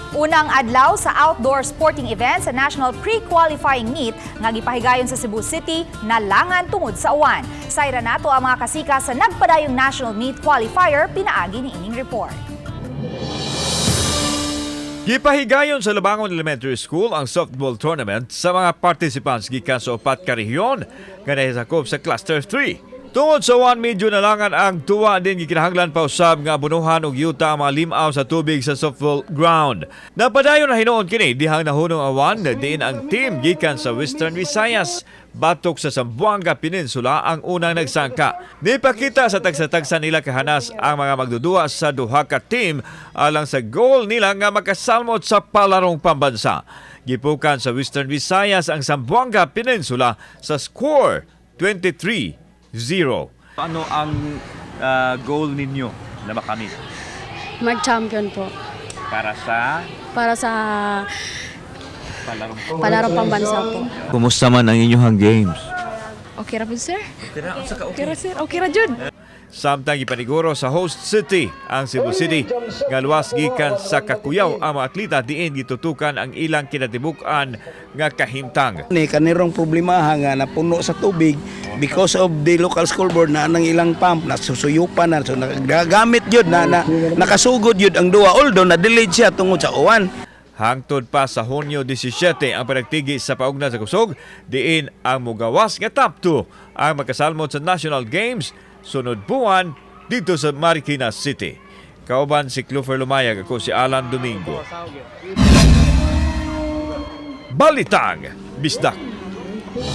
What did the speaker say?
Unang adlaw sa outdoor sporting event sa National Pre-Qualifying Meet nga gipahigayon sa Cebu City, nalangan tungod sa uwan. Sayra nato ang mga kasika sa nagpadayong National Meet Qualifier pinaagi ni ining report. Gipahigayon sa Labangon Elementary School ang softball tournament sa mga participants gikan sa upat ka rehiyon nga nahisakop sa Cluster 3. Tungod sa uwan, medyo nalangan ang tuwa din gikinahanglan pa usab nga abunuhan og yuta ang mga limaw sa tubig sa softball ground. Napadayon na hinuon kini dihang nahunong awan diin ang team gikan sa Western Visayas batok sa Zamboanga Peninsula ang unang nagsangka. Nipakita sa tagsa-tagsa nila kahanas ang mga magdudua sa duha ka team alang sa goal nila nga makasalmot sa palarong pambansa. Gipukan sa Western Visayas ang Zamboanga Peninsula sa score 23-0. Ano ang goal ninyo na makamit? Mag-champion po. Para sa Para sa palarong palarong pambansa po. Kumusta man ang inyong games? Okay ra po, sir. Okay ra, unsa ka? Okay ra, sir. Okay ra jud. Samtang gipaniguro sa host city ang Cebu City nga luwas gikan sa kakuyaw ang mga atleta diin gitutukan ang ilang kinatibuk-an nga kahimtang. Ni kanirong problema nga napuno sa tubig because of the local school board na anang ilang pump na susuyupan na, so nagagamit yun na nakasugod yun ang duwa, although na delayed siya tungod sa uwan. Hangtod pa sa Hunyo 17 ang panagtigi sa paugna sa kusog diin ang mugawas nga top 2 ang makasalmot sa National Games sunod buwan dito sa Marikina City. Kauban si Clover Lumayag, ako si Alan Domingo. Balitang Bisdak.